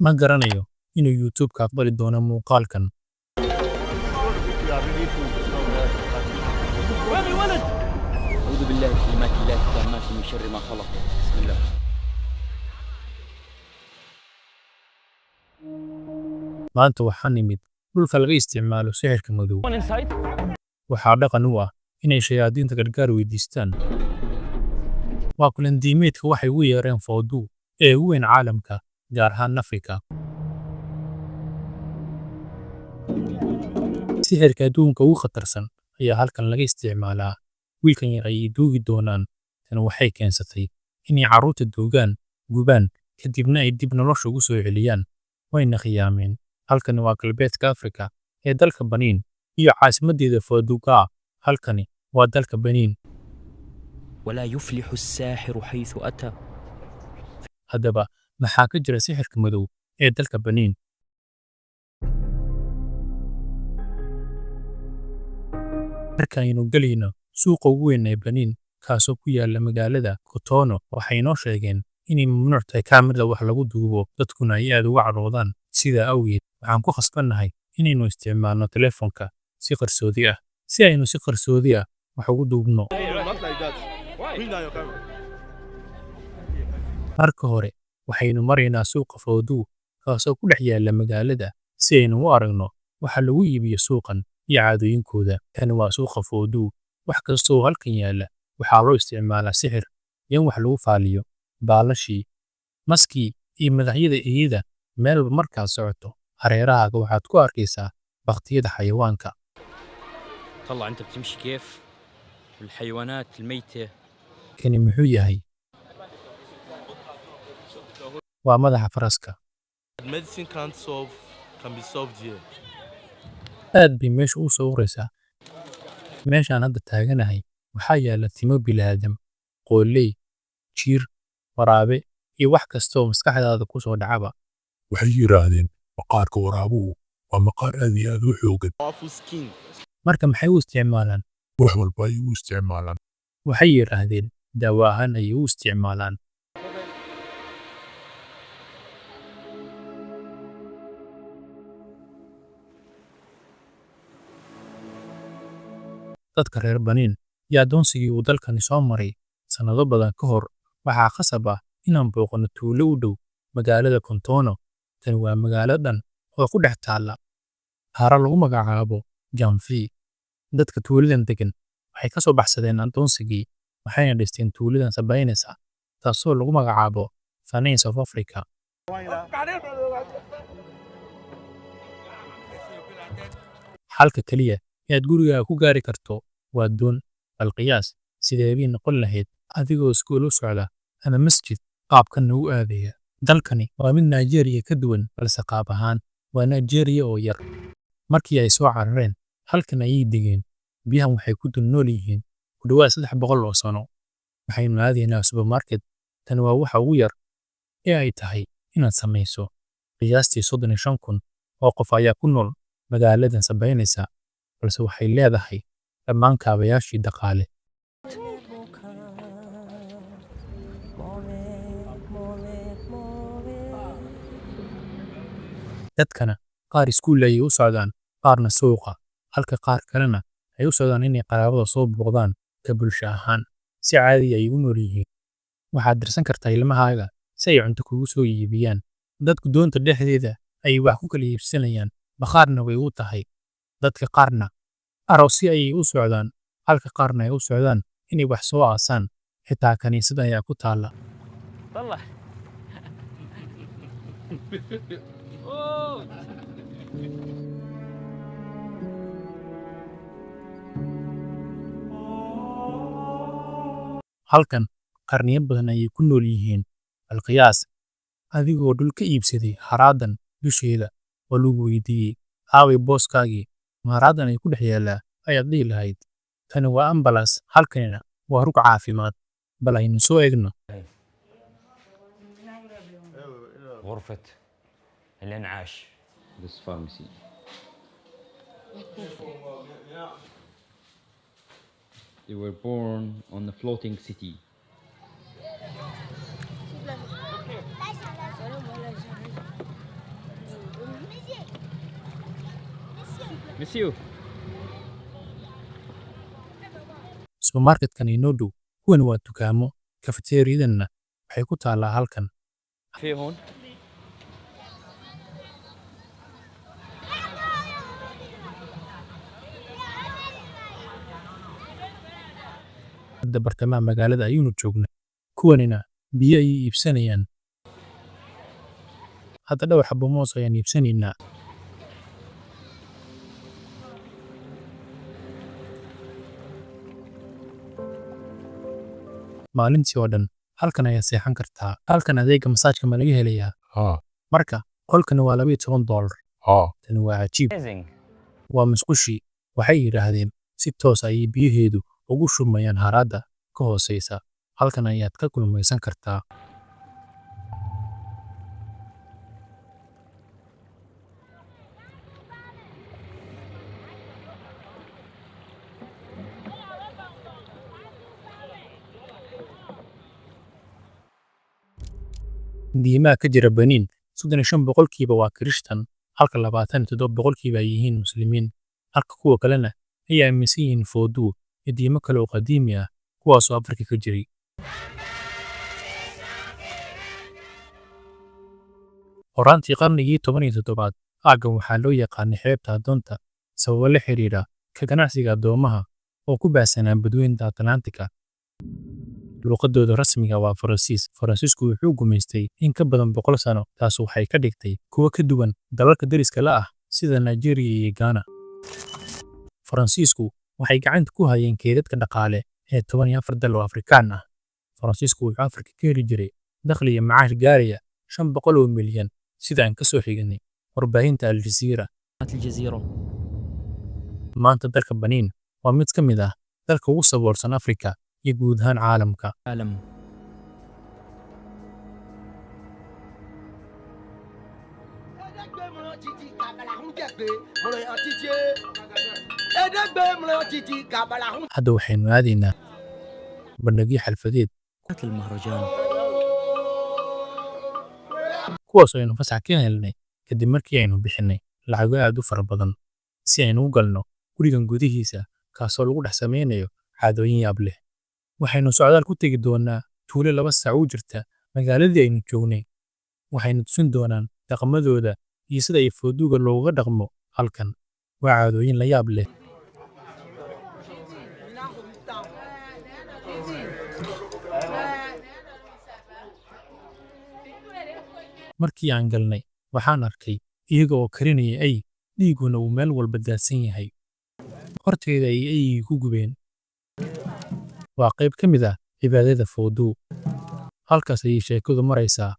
Ma garanayo inuu YouTube-ka aqbali doono muuqaalkan. أعوذ بالله بكلمات الله التامات من شر ما خلق. بسم الله. Maanta waxaan nimid dhulka laga isticmaalo sixirka madow. Waxaa dhaqan u ah inay shayaadiinta gargaar weydiistaan. Waa kulan diimeedka waxay ugu yeereen Voodoo ee ugu weyn caalamka, gaar ahaan Afrika. Sixirka adduunka ugu khatarsan ayaa halkan laga isticmaalaa. Wiilkan yar ayay duugi doonaan. Tani waxay keensatay inay carruurta duugaan, gubaan, kadibna ay dib nolosha ugu soo celiyaan. Wayna khiyaameen. Halkani waa galbeedka Afrika ee dalka Benin iyo caasimaddeeda Fodouga. Halkani waa dalka Benin. ولا يفلح الساحر حيث أتى. Haddaba, maxaa ka jira sixirka madow ee dalka Benin? Marka aynu gelayno suuqa ugu weyn ee Benin, kaasoo ku yaala magaalada Cotonou, waxay inoo sheegeen inay mamnuuc tahay kaamirada wax lagu duubo, dadkuna ay aad uga cadhoodaan. Sidaa awgeed, waxaan ku khasbannahay inaynu isticmaalno telefoonka si qarsoodi ah, si aynu si qarsoodi ah wax ugu duubno. Not like that. Bring down your camera. Marka hore, waxaynu maraynaa suuqa Voodoo, kaasoo ku dhex yaala magaalada, si aynu u aragno waxa lagu iibiyo suuqan iyo caadooyinkooda. Kani waa suuqa Voodoo. Wax kasta oo halkan yaala waxaa loo isticmaalaa sixir iyo in wax lagu faaliyo. Baalashii, maskii iyo madaxyada eyada. Meel walba markaad socoto, hareerahaaga waxaad ku arkaysaa bakhtiyada xayawaanka. طلع أنت بتمشي كيف والحيوانات الميتة. Kani muxuu yahay? Waa madaxa faraska. Medicine can't solve can be solved here. Aad bay meesha u sawiraysaa. Meeshaan hadda taaganahay waxaa yaala timo bini'aadam, qooley, jiir, waraabe iyo wax kasta oo maskaxdaada ku soo dhacaba. Waxay yidhaahdeen maqaarka waraabuhu waa maqaar aad iyo aad u xooggan. Powerful skin. Marka maxay u isticmaalaan? Wax walba ay u isticmaalaan. Waxay yidhaahdeen daawo ahaan ayay u isticmaalaan. Dadka reer Benin iyo addoonsigii uu dalkani soo maray sannado badan ka hor, waxaa khasab ah inaan booqanno tuulo u dhow magaalada Cotonou. Tani waa magaalo dhan oo ku dhex taalla haro lagu magacaabo Ganvié. Dadka tuuladan degan waxay ka soo baxsadeen addoonsigii, waxayna dhisteen tuuladan sabaynaysa, taasoo lagu magacaabo Venice of Africa. Xalka kaliya ee aad gurigaaga ku gaari karto waa doon. Bal qiyaas sidee bay noqon lahayd adigoo iskuul u socda ama masjid qaabkan ugu aadaya. Dalkani waa mid Nigeria ka duwan, balse qaab ahaan waa Nigeria oo yar. Markii ay soo carareen, halkan ayay degeen. Biyahan waxay ku dul nool yihiin ku dhawaad 300 oo sano. Waxaynu aadaynaa supermarket. Tani waa waxa ugu yar ee ay tahay inaad samayso. Qiyaastii 35,000 oo qof ayaa ku nool magaaladan sabaynaysa, balse waxay leedahay dhammaan kaabayaashii dhaqaale. Dadkana qaar iskuul ayay u socdaan, qaarna suuqa, halka qaar kalena ay u socdaan inay qaraabada soo booqdaan. Ka bulsho ahaan, si caadi ayay u nool yihiin. Waxaad dirsan kartaa ilmahaaga si ay cunto kugu soo iibiyaan. Dadku doonta dhexdeeda ayay wax ku kala iibsanayaan, bakhaarna way u tahay. Dadka qaarna aroosyo ayay u socdaan, halka qaarna ay u socdaan inay wax soo aasaan. Xitaa kaniisad ayaa ku taalla. طلع. Halkan qarniyo badan ayay ku nool yihiin. Bal qiyaas adigoo dhul ka iibsaday haraadan dusheeda oo lagu weydiiyey, "Aaway booskaagii? Ma haraadan ay ku dhex yaallaa?" ayaad dhihi lahayd. Tani waa ambalaas, halkanina waa rug caafimaad. Bal aynu soo eegno. غرفة الإنعاش. This pharmacy. They were born on the floating city. Miss you. Supermarketkan inoo dhow. Kuwan waa dukaamo. Kafeteeriyadanna waxay ku taallaa halkan. في هون. Hadda bartamaha magaalada ayuunu joognaa. Kuwanina biyo ayay iibsanayaan. Hadda dhowr xabo moos ayaan iibsanaynaa. Maalintii oo dhan halkan ayaa seexan kartaa. Halkan adeega masaajka ma laga helayaa? Haa. Marka qolkani waa $12. Haa. Tani waa cajiib. Amazing. Waa musqushii. Waxay yidhaahdeen si toos ayay biyaheedu ugu shubmayaan haraadda ka hooseysa. Halkan ayaad ka kulmaysan kartaa. Diimaha ka jira Benin, 35% waa Kirishtan, halka 27% ay yihiin Muslimiin, halka kuwa kalena ay aaminsan yihiin Voodoo iyo diimo kale oo qadiimi ah kuwaasoo Afrika ka jiray. Horaantii qarnigii 17aad, aaggan waxaa loo yaqaanay xeebta addoonta sababo la xiriira ka ganacsiga addoomaha oo ku baahsanaa badweynta Atlantika. Luqadooda rasmiga waa Faransiis. Faransiisku wuxuu gumaystay in ka badan 100 sano, taas waxay ka dhigtay kuwo ka duwan dalalka deriska la ah sida Nigeria iyo Ghana. Faransiisku waxay gacanta ku hayeen kaydadka dhaqaale ee 14 dal oo Afrikaan ah. Faransiisku wuxuu Afrika ka heli jiray dakhli iyo macaash gaaraya 500 oo milyan, sida aan ka soo xiganay warbaahinta Al Jazeera. الجزيرة. Maanta dalka Benin waa mid ka mid ah dalka ugu saboolsan Afrika iyo guud ahaan caalamka. عالم. Hadda waxaynu aadaynaa bandhigyo xalfadeed, المهرجان. kuwaas oo aynu fasax ka helnay kadib markii aynu bixinay lacago aad u fara badan si aynu u galno gurigan gudihiisa, kaasoo lagu dhex samaynayo caadooyin yaab leh. Waxaynu socdaal ku tegi doonaa tuulo 2 saac u jirta magaaladii aynu joognay. Waxaynu tusin doonaan dhaqamadooda iyo sida ay fooduga looga dhaqmo halkan. Waa caadooyin la yaab leh. Markii aan galnay, waxaan arkay iyaga oo karinaya ay, dhiiguna uu meel walba daadsan yahay. Horteeda ay eygii ku gubeen. Waa qayb ka mid ah cibaadada fooduu. Halkaas ayay sheekadu maraysaa.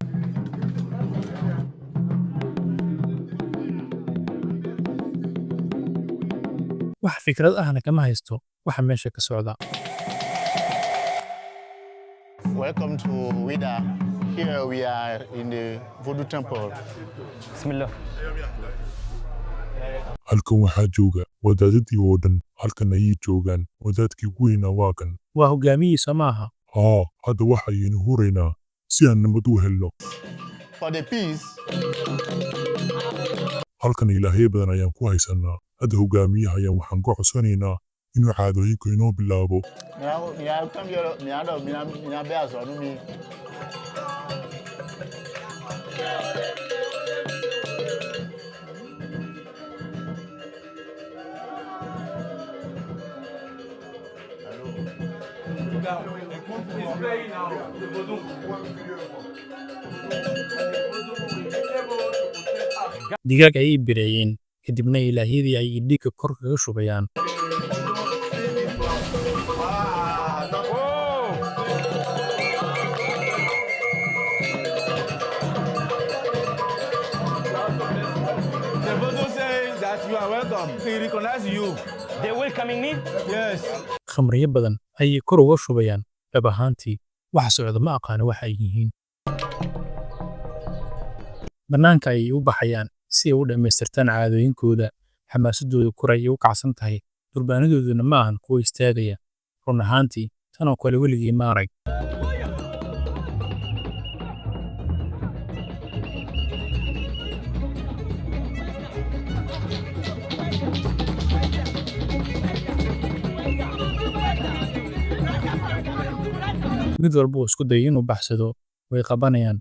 Wax fikrad ahna kama haysto waxa meesha ka socda. Welcome to Ouidah. Here we are in the Voodoo Temple. بسم الله. Halkan waxaa jooga wadaadadii oo dhan. Halkan ayay joogaan. Wadaadkii ugu weynaa waa kan. Waa hogaamiyiisa, maaha? Haa, hadda waxaynu huraynaa si aan nabad u helno. For the peace, Halkan ilaahyo badan ayaan ku haysanaa. Hadda hogaamiyaha ayaan waxaan ka codsanaynaa inuu caadooyinka inoo bilaabo. Mina come here, mina do, mina mina be aso nu mi. Digaag ayay bireeyeen, kadibna ilaahyadii ayay dhiigga kor kaga shubayaan. The Voodoo says that you are welcome. He recognizes you. They welcoming me? Yes. Khamriyo badan ayay kor uga shubayaan. Dhab ahaantii, waxa socda ma aqaano waxa ay yihiin. Bannaanka ayay u baxayaan si ay u dhammaystirtaan caadooyinkooda. Xamaasadoodu kor ayay u kacsan tahay, durbaanadooduna ma ahan kuwo istaagaya. Run ahaantii, tan oo kale weligii ma arag. Mid walba uu isku dayo inuu baxsado, way qabanayaan.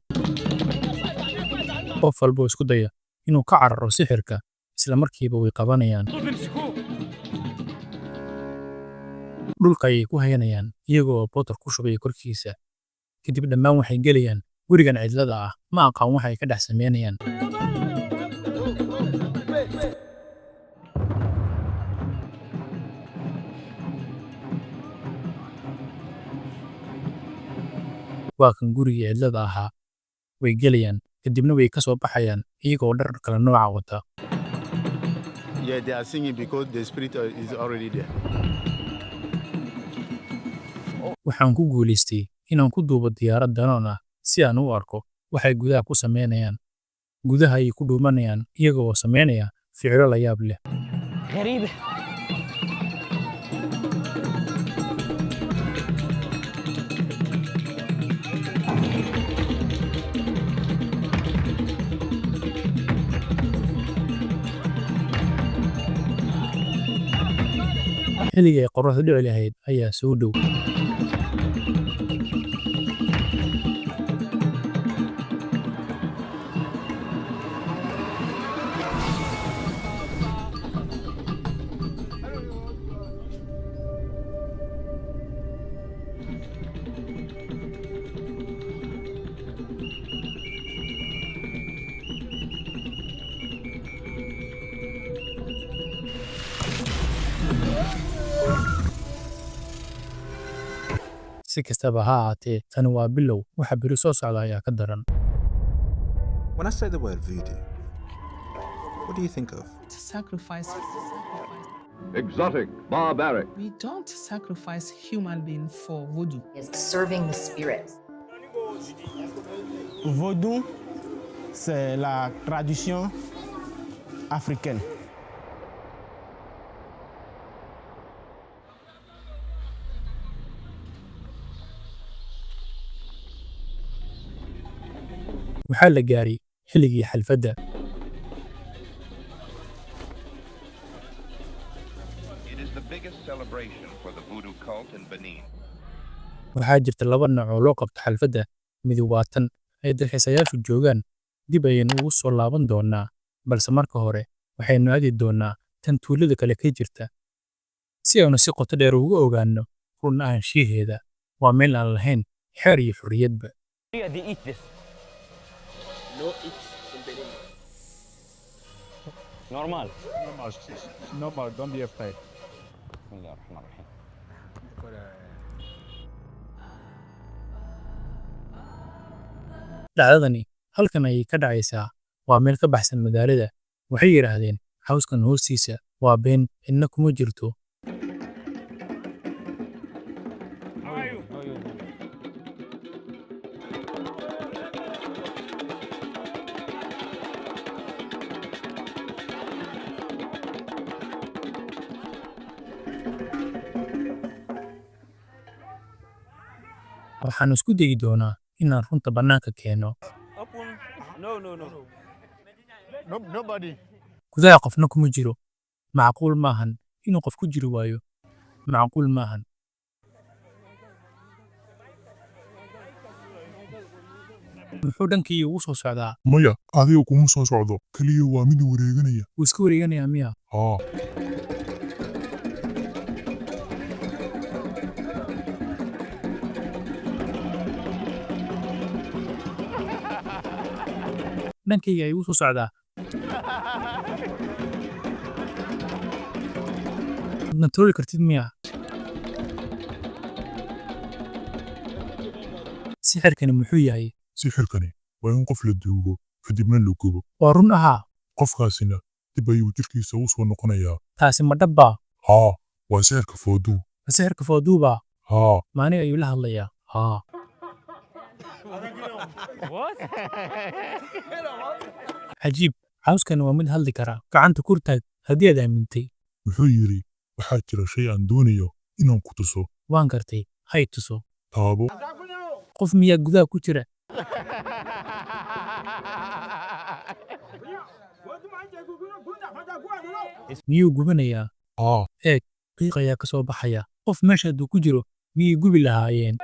Qof walba oo isku daya inuu ka cararo sixirka, isla markiiba way qabanayaan. Dhulka ayay ku hayanayaan iyaga oo bootar ku shubaya korkiisa. Kadib dhammaan waxay gelayaan gurigan cidlada ah. Ma aqaan waxa ay ka dhex samaynayaan. Waa kan gurigii cidlada ahaa. Way gelayaan, kadibna way ka soo baxayaan iyagoo dhar kala nooca wata. Yeah, they are singing because the spirit is already there. Waxaan ku guulaystay inaan ku duubo diyaarad drone ah si aan u arko waxay gudaha ku samaynayaan. Gudaha ayay ku dhuumanayaan iyaga oo samaynaya ficilo la yaab leh. غريبة. Xilligii ay qorraxdu dhici lahayd ayaa soo dhow. Si kastaba ha ahaatee, tani waa bilow. Waxa beri soo socda ayaa ka daran. When I say the word voodoo, what do you think of? To sacrifice. Exotic, barbaric. We don't sacrifice human being for voodoo. Is serving the spirits. Vaudou, c'est la tradition africaine. Waxaa la gaaray xilligii xafladda. It is the biggest celebration for the voodoo cult in Benin. Waxaa jirta laba nooc oo loo qabto xafladda. Midi waa tan ay dalxiisayaashu joogaan. Dib ayaynu ugu soo laaban doonaa, balse marka hore waxaynu aadi doonaa tan tuulada kale ka jirta, si aynu si qoto dheer uga ogaanno run ahaanshiyaheeda. Waa meel aan lahayn xeer iyo xorriyadba. They eat this. No eat in Benin. Normal. Normal, normal, don't be afraid. بسم الله الرحمن الرحيم. Dhacdadani halkan ayay ka dhacaysaa. Waa meel ka baxsan magaalada. Waxay yidhaahdeen cawskan hoostiisa waa been, cidna kuma jirto. How are you? How are you? Waxaan isku dayi doonaa inaan runta bannaanka keeno. Open. No, no, no. No, nobody. Gudaha qofna kuma jiro. Macquul maahan inuu qof ku jiri waayo. Macquul maahan. Muxuu dhankii ugu soo socdaa? Maya, adiga kuma soo socdo. Keliya waa mid wareeganaya. Wuu iska wareeganayaa miya? Haa. Dhankayga ayuu soo socdaa. Ma tooli kartid miya? Sixirkani muxuu yahay? Sixirkani waa in qof la duugo, kadibna la gubo. Waa run ahaa. Qofkaasina dib ayuu jirkiisa u soo noqonayaa. Taasi ma dhabbaa? Haa, waa sixirka fooduu. Ma sixirka fooduubaa? Haa. Ma aniga ayuu la hadlayaa? Haa. What? Cajiib, cawskani waa mid hadli kara. Gacanta kor taag haddii aad aamintay. Wuxuu yidhi waxaa jira shay aan doonayo inaan ku tuso. Waan gartay, hay tuso. Taabo. Qof miyaa gudaha ku jira? Miyuu gubanayaa? Haa. Eeg, qiiq ayaa ka soo baxaya. Qof meesha hadduu ku jiro, miyay gubi lahaayeen?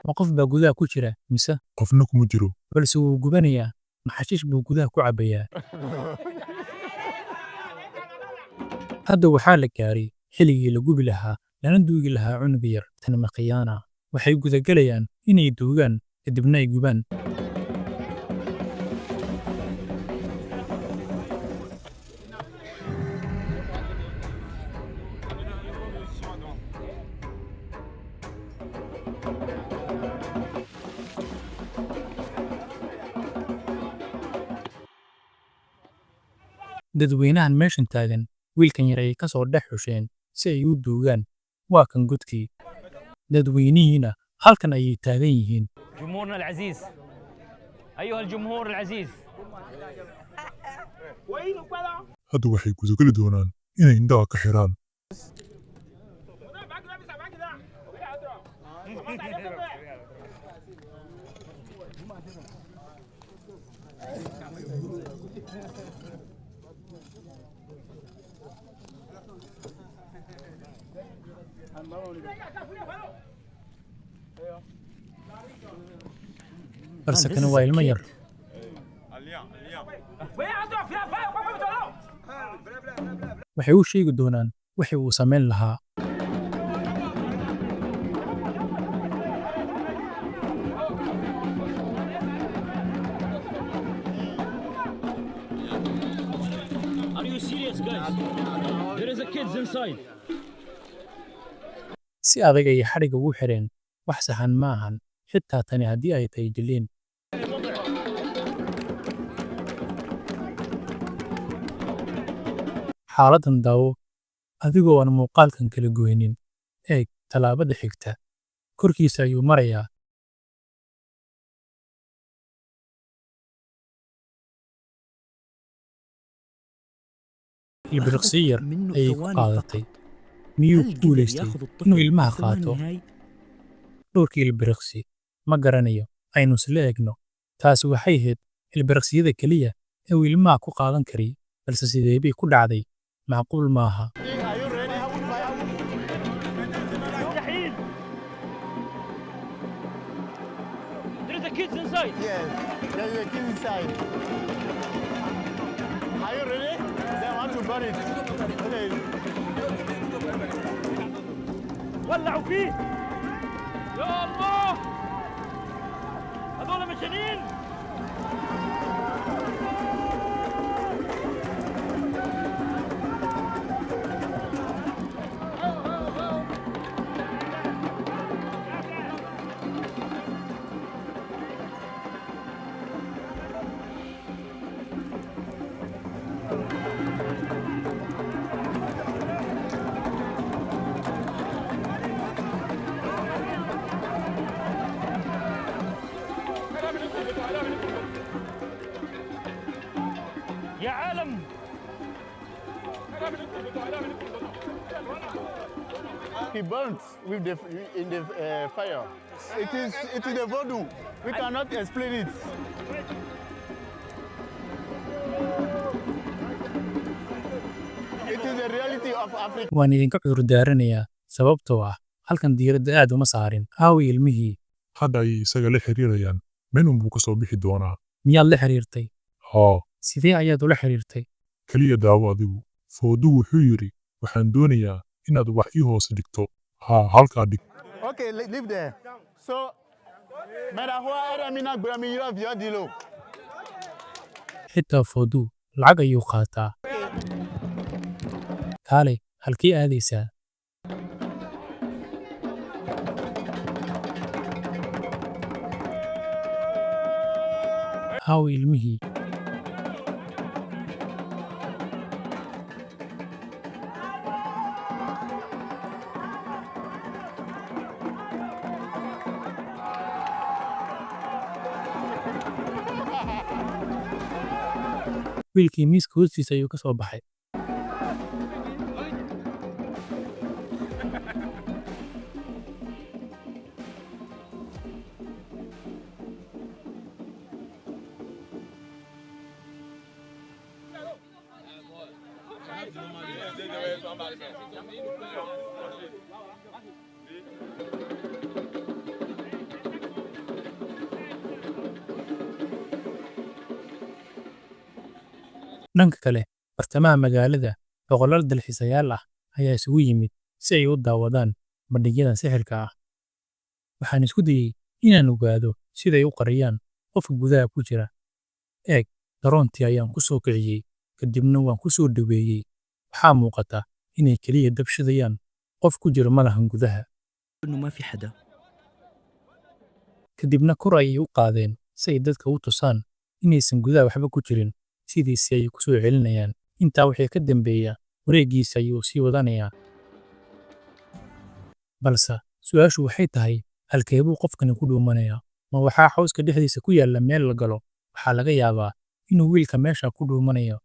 Ma qof baa gudaha ku jira mise? Qofna kuma jiro. Balse wuu gubanayaa. Ma xashiish buu gudaha ku cabbayaa? Hadda waxaa la gaaray xilligii la gubi lahaa lana duugi lahaa cunuga yar. Tani ma khiyaana? Waxay gudagalayaan inay duugaan kadibna ay gubaan. Dadweynahan meeshan taagan wiilkan yar ayay ka soo dhex xusheen si ay u duugaan. Waa kan godkii. Dadweynihiina halkan ayay taagan yihiin. جمهورنا العزيز، أيها الجمهور العزيز. Hadda waxay gudageli doonaan inay indhaha ka xiraan. Balse kani waa ilmo yar. Waxay u sheegi doonaan wixii uu samayn lahaa. Are you serious, guys? There is a kids inside. Si adag ayay xadhigga ugu xireen. Wax saxan ma ahan, xitaa tani haddii ay tahay jilliin. Xaaladdan daawo adigoo aan muuqaalkan kala goynin. Eeg tallaabada xigta. Korkiisa ayuu marayaa. Ilbiriqsi yar ayay ku qaadatay. Miyuu ku guulaystay inuu ilmaha qaato? Dhowrkii ilbiriqsi ma garanayo. Aynu isla eegno. Taasi waxay ahayd ilbiriqsiyada keliya ee uu ilmaha ku qaadan karay. Balse sidee bay ku dhacday? Macquul maaha. Are you ready? مستحيل. There is a kids inside. Yes, there is a kid inside. Are you ready? They want to burn it. Okay. ولعوا فيه. يا الله، هذول مجانين. يا عالم. He burns with the in the fire. It is the voodoo. We cannot explain it. It is the reality of Africa. Waan idinka cudur daaranayaa sababtoo ah halkan diiradda aad uma saarin. Aaway ilmihii? Hadda ayay isaga la xiriirayaan. Meel unbuu ka soo bixi doonaa. Miyaad la xiriirtay? Haa. Sidee ayaad ula xiriirtay? Keliya daawo adigu. Foodu wuxuu yidhi, waxaan doonayaa inaad wax ii hoos dhigto. Haa, halkaa dhig. Okay, leave there. So, Medahua Eramina Gbrami Yiro. Xitaa Foodu lacag ayuu qaataa. Kaalay, halkee aadaysaa? Aaway ilmihii? Wiilkii miiska hoostiisa ayuu ka soo baxay. Dhanka kale, bartamaha magaalada, boqolaal dalxiisayaal ah ayaa isugu yimid si ay u daawadaan bandhigyadan sixirka ah. Waxaan isku dayay inaan ogaado sida ay u qariyaan qofka gudaha ku jira. Eeg, drone-tii ayaan ku soo kiciyey, kadibna waan ku soo dhaweeyey. Waxaa muuqata inay kaliya dab shidayaan, qof ku jira ma lahan gudaha. إنه ما في حدا. Kadibna kor ayay u qaadeen si ay dadka u tusaan inaysan gudaha waxba ku jirin. Sidiisii ayay ku soo celinayaan. Intaa wixii ka dambeeya, wareeggiisa ayuu sii wadanayaa. Balse su'aashu waxay tahay, halkee buu qofkani ku dhuumanayaa? Ma waxaa cawska dhexdiisa ku yaalla meel la galo? Waxaa laga yaabaa inuu wiilka meesha ku dhuumanayo.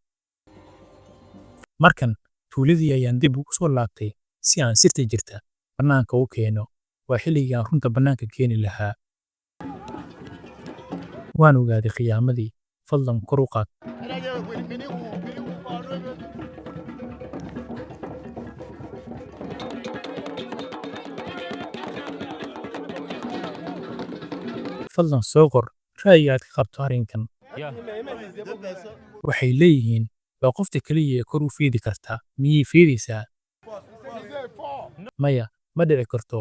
Markan tuuladii ayaan dib ugu soo laabtay si aan sirta jirta bannaanka u keeno. Waa xilligii aan runta bannaanka keeni lahaa. Waan ogaaday khiyaamadii. Fadlan kor u qaad. Fadlan soo qor ra'yiga aad ka qabto arrinkan. Waxay leeyihiin waa qofta kaliya ee kor u fiidi karta. Miyay fiidaysaa? Maya, ma dhici karto.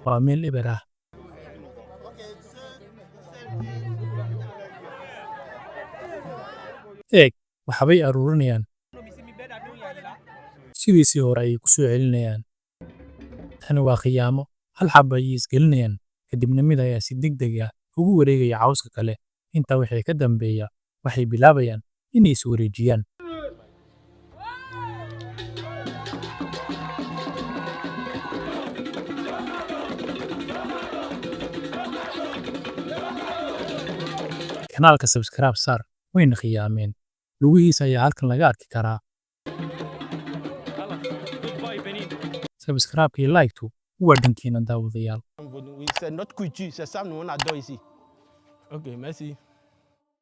Waa meel eber ah. Eeg, waxbay aruurinayaan. Sidiisii hore ayay ku soo celinayaan. Tani waa khiyaamo. Hal xabo ayay isgelinayaan, kadibna mid ayaa si degdeg ah ugu wareegaya cawska kale. Intaa wixii ka dambeeya, waxay bilaabayaan inay is wareejiyaan. Kanaalka subscribe saar, wayna khiyaameen. Lugihiisa ayaa halkan laga arki karaa. Subscribe iyo like-tu waa dhankiina, daawadayaal. Oui, c'est notre culture, c'est ça, nous on adore ici. Ok, merci.